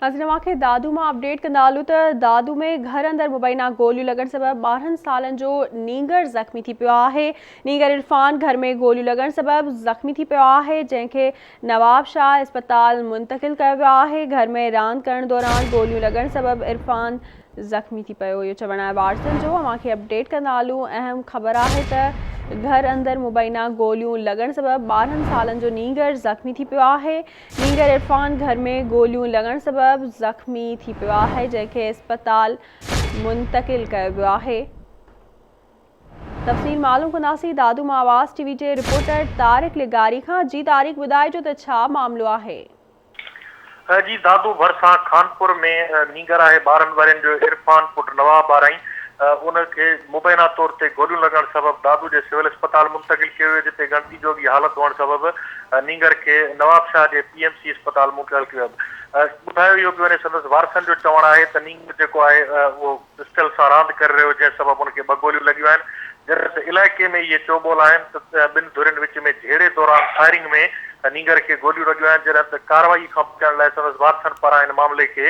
ناظرين اوهان کي دادو مان اپڊيٽ ڪندا هلون ته دادو ۾ گهر اندر مبينا گوليون لڳڻ سبب 12 سالن جو نينگر زخمي ٿي پيو آهي نينگر عرفان گهر ۾ گوليون لڳڻ سبب زخمي ٿي پيو آهي جنهن کي نوابشاهه اسپتال منتقل ڪيو ويو آهي گهر ۾ راند ڪرڻ دوران گوليون لڳڻ سبب عرفان زخمي ٿي پيو اهو چوڻ آهي وارثن جو اوهان کي اپڊيٽ ڪندا هلون اهم خبر آهي ته گهر اندر مبينا گوليون لڳڻ سبب 12 سالن جو نينگر زخمي ٿي پيو آهي نينگر عرفان گهر ۾ گوليون لڳڻ سبب زخمي ٿي پيو آهي جنهن کي اسپتال منتقل ڪيو ويو آهي تفصيل معلوم ڪنداسين دادو مان آواز ٽي وي جي رپورٽر طارق لغاري کان جي طارق ٻڌائجو ته ڇا معاملو آهي. جي دادو ڀرسان خانپور ۾ نينگر آهي 12 ورهين جو عرفان پٽ نواب آرائين ان کي مبينا طور تي گوليون لڳڻ سبب دادو جي سول اسپتال منتقل ڪيو ويو جتي ڳڻتي جوڳي حالت هئڻ سبب نينگر کي نوابشاهه جي پي ايم سي اسپتال منتقل ڪيو ويو ٻڌايو اهو پيو وڃي سندس وارثن جو چوڻ آهي ته نينگر جيڪو آهي اهو پسٽل سان راند ڪري رهيو هو جنهن سبب ان کي ٻه گوليون لڳيون آهن جڏهن ته علائقي ۾ اهي چوٻول آهن ته ٻن ڌرين وچ ۾ جهيڙي دوران فائرنگ ۾ نينگر کي گوليون لڳيون آهن جڏهن ته ڪارروائي کان بچڻ لاء سندس وارثن پاران ان معاملي کي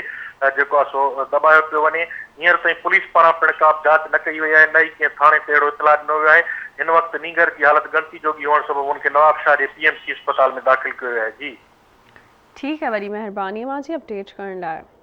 جيڪو آهي سو دٻايو پيو وڃي هينئر تائين پوليس پاران پڻ ڪا به جاچ نه ڪئي وئي آهي نه ئي ڪنهن ٿاڻي تي اهڙو اطلاع ڏنو ويو آهي هن وقت نينگر جي حالت ڳڻتي جوڳي هئڻ سبب ان کي نوابشاهه جي پي ايم سي اسپتال ۾ داخل ڪيو ويو آهي جي. ٺيڪ آهي وڏي مهرباني اوهان جي اپڊيٽ ڪرڻ لاء.